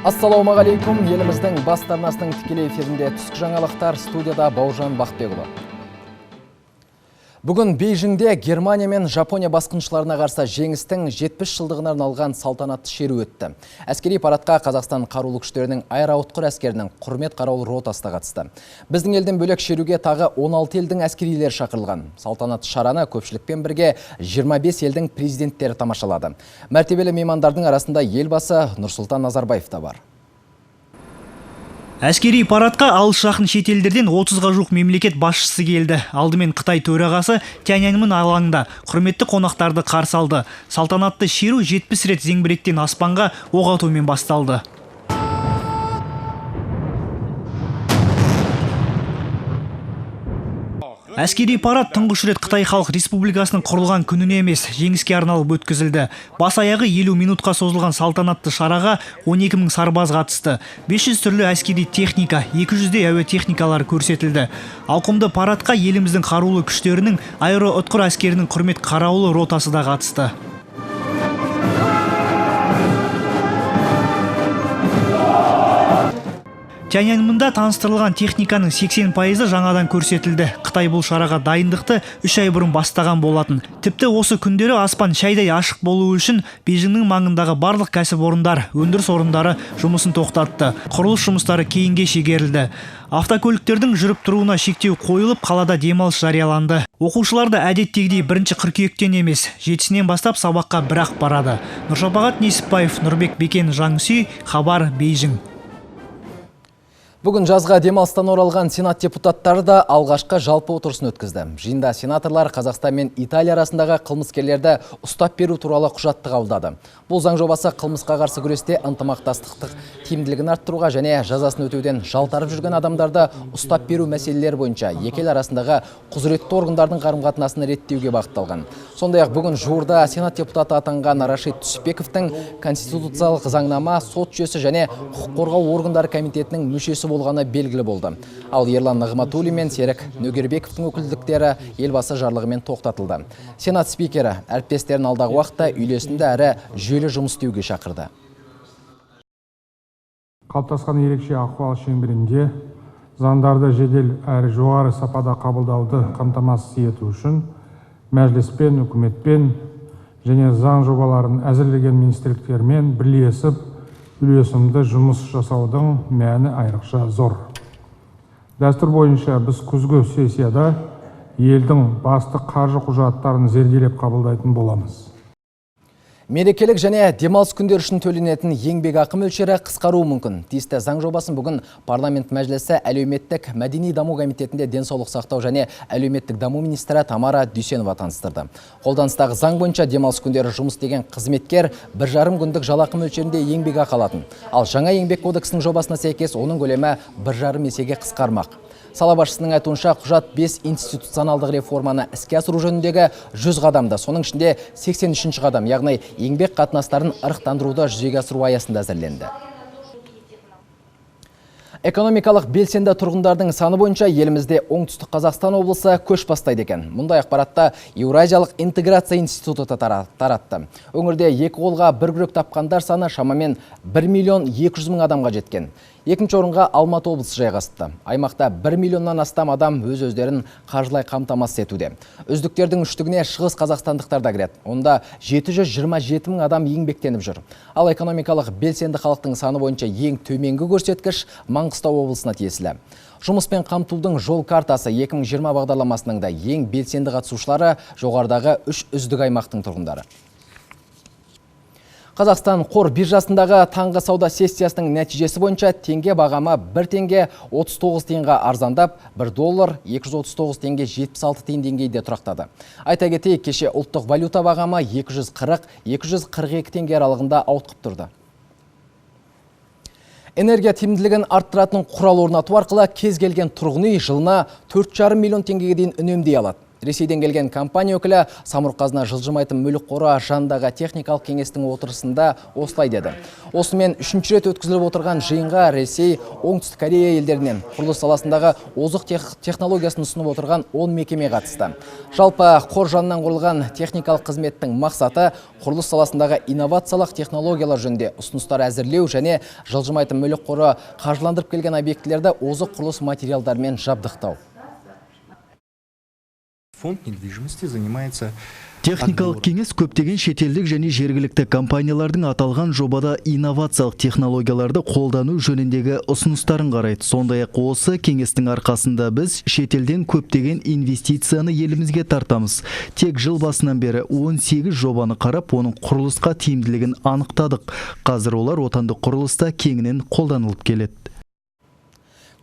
Ассалаумағалейкум, еліміздің басты арнасының тікелей эфирінде түскі жаңалықтар, студияда Бауыржан Бақытбекұлы. Бүгін Бейжіңде Германия мен Жапония басқыншыларына қарсы жеңістің 70 жылдығына арналған салтанатты шеру өтті. Әскери парадқа Қазақстан қарулы күштерінің аэроұтқыр әскерінің құрмет қарауыл ротасы да қатысты. Біздің елден бөлек шеруге тағы 16 елдің әскерилері шақырылған. Салтанатты шараны көпшілікпен бірге 25 елдің президенттері тамашалады. Мәртебелі меймандардың арасында елбасы Нұрсұлтан Назарбаев та бар. Әскери парадқа алыс жақын шетелдерден 30-ға жуық мемлекет басшысы келді. Алдымен Қытай төрағасы Тяньаньмэнь алаңында құрметті қонақтарды қарсы алды. Салтанатты шеру 70 рет зеңбіректен аспанға оқ атумен басталды. Әскери парад тұңғыш рет Қытай Халық Республикасының құрылған күніне емес, жеңіске арналып өткізілді. Бас аяғы 50 минутқа созылған салтанатты шараға 12 мың сарбаз қатысты. 500 түрлі әскери техника, 200-дей әуе техникалары көрсетілді. Ауқымды парадқа еліміздің қарулы күштерінің аэроұтқыр әскерінің құрмет қарауылы ротасы да қатысты. Тяньаньмэньда таныстырылған техниканың 80% жаңадан көрсетілді. Қытай бұл шараға дайындықты 3 ай бұрын бастаған болатын. Тіпті осы күндері аспан шайдай ашық болуы үшін Бейжіңнің маңындағы барлық кәсіпорындар, өндіріс орындары жұмысын тоқтатты. Құрылыс жұмыстары кейінге шегерілді. Автокөліктердің жүріп тұруына шектеу қойылып, қалада демалыс жарияланды. Оқушылар да әдеттегідей 1 қыркүйектен емес, 7-сінен бастап сабаққа бірақ барады. Нұршапағат Несіпбаев, Нұрбек Бекен, Жаңсүй, Хабар, Бейжің. Бүгін жазға демалыстан оралған Сенат депутаттары да алғашқы жалпы отырысын өткізді. Жиында сенаторлар Қазақстан мен Италия арасындағы қылмыскерлерді ұстап беру туралы құжатты қабылдады. Бұл заң жобасы қылмысқа қарсы күресте ынтымақтастықтың тиімділігін арттыруға және жазасын өтеуден жалтарып жүрген адамдарды ұстап беру мәселелері бойынша екі ел арасындағы құзыретті органдардың қарым-қатынасын реттеуге бағытталған. Сондай-ақ бүгін жуырда Сенат депутаты атанған Рашид Түсіпбековтің Конституциялық заңнама, сот жүйесі және құқық қорғау органдары комитетінің мүшесі болғаны белгілі болды. Ал Ерлан Нығматулин мен Серік Нөгербековтің өкілдіктері елбасы жарлығымен тоқтатылды. Сенат спикері әріптестерін алдағы уақытта үйлесімді әрі жүйелі жұмыс істеуге шақырды. Қалыптасқан ерекше ахуал шеңберінде заңдарды жедел әрі жоғары сапада қабылдауды қамтамасыз ету үшін мәжіліспен, үкіметпен және заң жобаларын әзірлеген министрліктермен бірлесіп үйлесімді жұмыс жасаудың мәні айрықша зор. Дәстүр бойынша біз күзгі сессияда елдің басты қаржы құжаттарын зерделеп қабылдайтын боламыз. Мерекелік және демалыс күндері үшін төленетін еңбек ақы мөлшері қысқаруы мүмкін. Тиісті заң жобасын бүгін парламент мәжілісі әлеуметтік мәдени даму комитетінде денсаулық сақтау және әлеуметтік даму министрі Тамара Дүйсенова таныстырды. Қолданыстағы заң бойынша демалыс күндері жұмыс істеген қызметкер 1,5 күндік жалақы мөлшерінде еңбек ақы алатын. Ал жаңа еңбек кодексінің жобасына сәйкес оның көлемі 1,5 есеге қысқармақ. Сала басшысының айтуынша, құжат 5 институционалдық реформаны іске асыру жөніндегі 100 қадамда, соның ішінде 83-ші қадам, яғни еңбек қатынастарын ырықтандыруды жүзеге асыру аясында әзірленді. Экономикалық белсенді тұрғындардың саны бойынша елімізде Оңтүстік Қазақстан облысы көш бастайды екен. Мұндай ақпаратты Еуразиялық интеграция институты таратты. Өңірде екі қолға бір күрек тапқандар саны шамамен 1 миллион 200 мың адамға жеткен. Екінші орынға Алматы облысы жайғасты. Аймақта 1 миллионнан астам адам өз-өздерін қаржылай қамтамасыз етуде. Үздіктердің үштігіне Шығыс қазақстандықтар да кіреді. Онда 727 мың адам еңбектеніп жүр. Ал экономикалық белсенді халықтың саны бойынша ең төменгі көрсеткіш Маңғыстау облысына тиесілі. Жұмыспен қамтудың жол картасы 2020 бағдарламасының да ең белсенді қатысушылары жоғарыдағы үш үздік аймақтың тұрғындары. Қазақстан қор биржасындағы таңғы сауда сессиясының нәтижесі бойынша теңге бағамы 1 теңге 39 тиынға арзандап, 1 доллар 239 теңге 76 тиын деңгейде тұрақтады. Айта кетейік, кеше ұлттық валюта бағамы 240-242 теңге аралығында ауытқып тұрды. Энергия тиімділігін арттыратын құрал орнату арқылы кез келген тұрғын үй жылына 4,5 миллион теңгеге дейін үнемдей алады. Ресейден келген компания өкілі Самұрық-Қазына жылжымайтын мүлік қоры жанындағы техникалық кеңестің отырысында осылай деді. Осымен үшінші рет өткізіліп отырған жиынға Ресей, Оңтүстік Корея елдерінен құрылыс саласындағы озық технологиясын ұсынып отырған 10 мекеме қатысты. Жалпы қор жанынан құрылған техникалық қызметтің мақсаты құрылыс саласындағы инновациялық технологиялар жөнінде ұсыныстар әзірлеу және жылжымайтын мүлік қоры қаржыландырып келген объектілерді озық құрылыс материалдарымен жабдықтау. Фонд недвижимости занимается. Техникалық кеңес көптеген шетелдік және жергілікті компаниялардың аталған жобада инновациялық технологияларды қолдану жөніндегі ұсыныстарын қарайды. Сондай-ақ осы кеңестің арқасында біз шетелден көптеген инвестицияны елімізге тартамыз. Тек жыл басынан бері 18 жобаны қарап, оның құрылысқа тиімділігін анықтадық. Қазір олар отандық құрылыста кеңінен қолданылып келеді.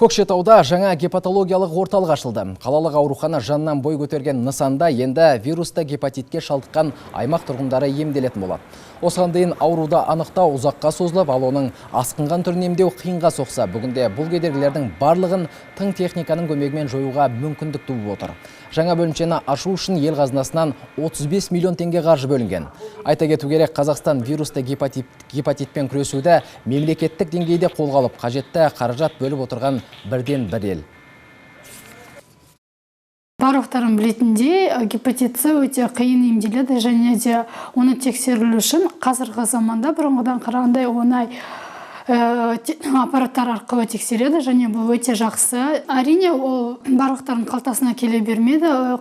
Көкшетауда жаңа гепатологиялық орталық ашылды. Қалалық аурухана жанынан бой көтерген нысанда енді вирусты гепатитке шалдыққан аймақ тұрғындары емделетін болады. Осыған дейін ауруды анықтау ұзаққа созылып, ал оның асқынған түрін емдеу қиынға соқса, бүгінде бұл кедергілердің барлығын тың техниканың көмегімен жоюға мүмкіндік туып отыр. Жаңа бөлімшені ашу үшін ел қазынасынан 35 миллион теңге қаржы бөлінген. Айта кету керек, Қазақстан вирусты гепатитпен күресуді мемлекеттік деңгейде қолға алып, қажетті қаражат бөліп отырған бірден бір ел. Барлықтарын білетіндей, гепатит С өте қиын емделеді және де оны тексерілу үшін қазіргі заманда бұрынғыдан қарағанда оңай аппараттар арқылы тексереді және бұл өте жақсы. Әрине, ол барлықтардың қалтасына келе бермеді,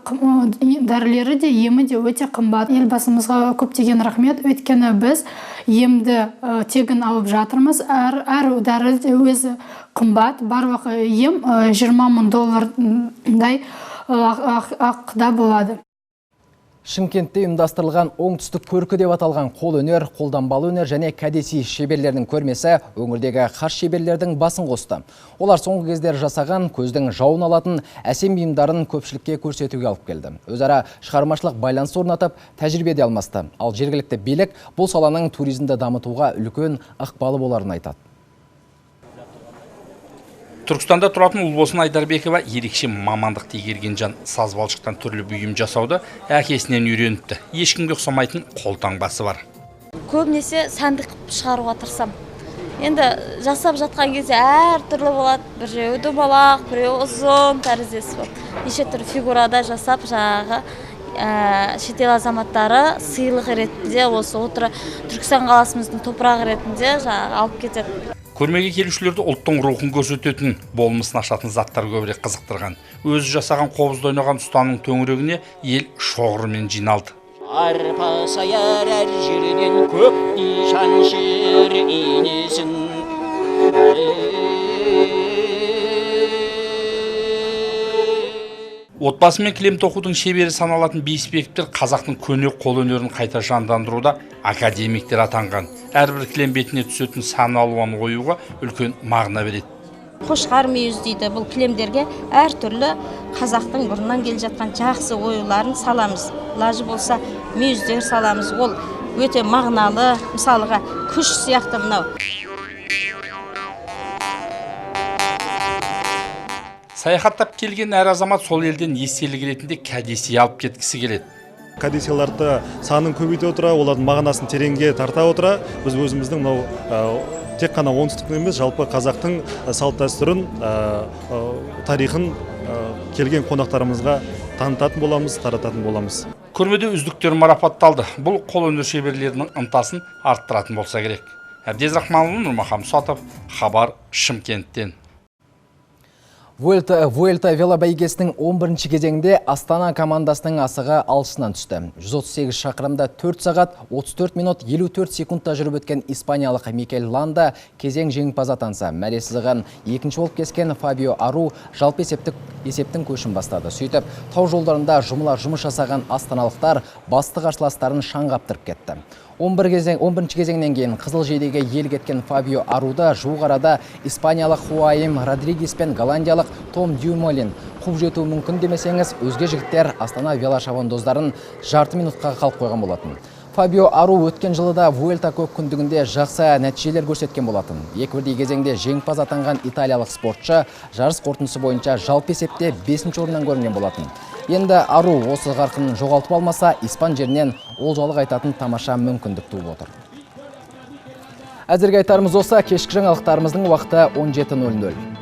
дәрілері де, емі де өте қымбат. Елбасымызға көптеген рахмет, өйткені біз емді тегін алып жатырмыз. Әр дәрі де өзі қымбат, барлық ем 20 мың доллардай ақыда болады. Шымкентте ұйымдастырылған оңтүстік көркі деп аталған қолөнер, қолданбалы өнер және кәдесый шеберлерінің көрмесі өңірдегі хас шеберлердің басын қосты. Олар соңғы кездері жасаған көздің жауын алатын әсем бұйымдарын көпшілікке көрсетуге алып келді. Өзара шығармашылық байланыс орнатып, тәжірибе де алмасты. Ал жергілікті билік бұл саланың туризмді дамытуға үлкен ықпалы боларын айтады. Түркістанда тұратын Ұлбосын Айдарбекова ерекше мамандықты игерген жан. Саз балшықтан түрлі бұйым жасауды әкесінен үйреніпті. Ешкімге ұқсамайтын қолтаңбасы бар. Көбінесе сәндік қылып шығаруға тырысамын. Енді жасап жатқан кезде әртүрлі болады. Біреуі домалақ, біреуі ұзын тәріздес болып. Неше түрлі фигурада жасап, жаңағы шетел азаматтары сыйлық ретінде осы Түркістан қаласымыздың топырағы ретінде жаңағы алып кетеді. Көрмеге келушілерді ұлттың рухын көрсететін, болмысын ашатын заттар көбірек қызықтырған. Өзі жасаған қобызды ойнаған ұстаның төңірегіне ел шоғырымен жиналды. Арпа саяр әр жерінен көктей шаншыр инесін. Отбасымен кілем тоқудың шебері саналатын Бейісбековтер қазақтың көне қолөнерін қайта жандандыруда академиктер атанған. Әрбір кілем бетіне түсетін сан алуан оюға үлкен мағына береді. Қошқар мүйіз дейді, бұл кілемдерге әртүрлі қазақтың бұрыннан келе жатқан жақсы оюларын саламыз. Лажы болса мүйіздер саламыз, ол өте мағыналы, мысалға күш сияқты мынау. Саяхаттап келген әр азамат сол елден естелік ретінде кәдесый алып кеткісі келеді. Кәдесыйларды санын көбейте отыра, олардың мағынасын тереңге тарта отыра, біз өзіміздің мынау тек қана оңтүстіктің емес, жалпы қазақтың салт дәстүрін, тарихын келген қонақтарымызға танытатын боламыз, тарататын боламыз. Көрмеде үздіктер марапатталды. Бұл қолөнер шеберлерінің ынтасын арттыратын болса керек. Әбдез Рахманұлы, Нұрмахан Мұсатов, Хабар, Шымкенттен. Вуэльта велобәйгесінің 11-ші кезеңінде Астана командасының асығы алшысынан түсті. 138 шақырымда 4 сағат 34 минут 54 секундта жүріп өткен испаниялық Микель Ланда кезең жеңімпазы атанса, мәре сызығын екінші болып кескен Фабио Ару жалпы есептің көшін бастады. Сөйтіп, тау жолдарында жұмыла жұмыс жасаған астаналықтар басты қарсыластарын шаң қаптырып кетті. 11-ші кезеңнен кейін қызыл жейдеге ел кеткен Фабио Аруды жуық арада испаниялық Хуаим Родригес пен голландиялық Том Дюмолин қуып жетуі мүмкін демесеңіз, өзге жігіттер Астана велошабандоздарын жарты минутқа қалып қойған болатын. Фабио Ару өткен жылы да Вуэльта көп күндігінде жақсы нәтижелер көрсеткен болатын. Екі бірдей кезеңде жеңімпаз атанған италиялық спортшы жарыс қорытындысы бойынша жалпы есепте 5-ші орыннан көрінген болатын. Енді ару осы қарқынын жоғалтып алмаса, испан жерінен олжалы қайтатын тамаша мүмкіндік туып отыр. Әзірге айтарымыз осы, кешкі жаңалықтарымыздың уақыты 17:00.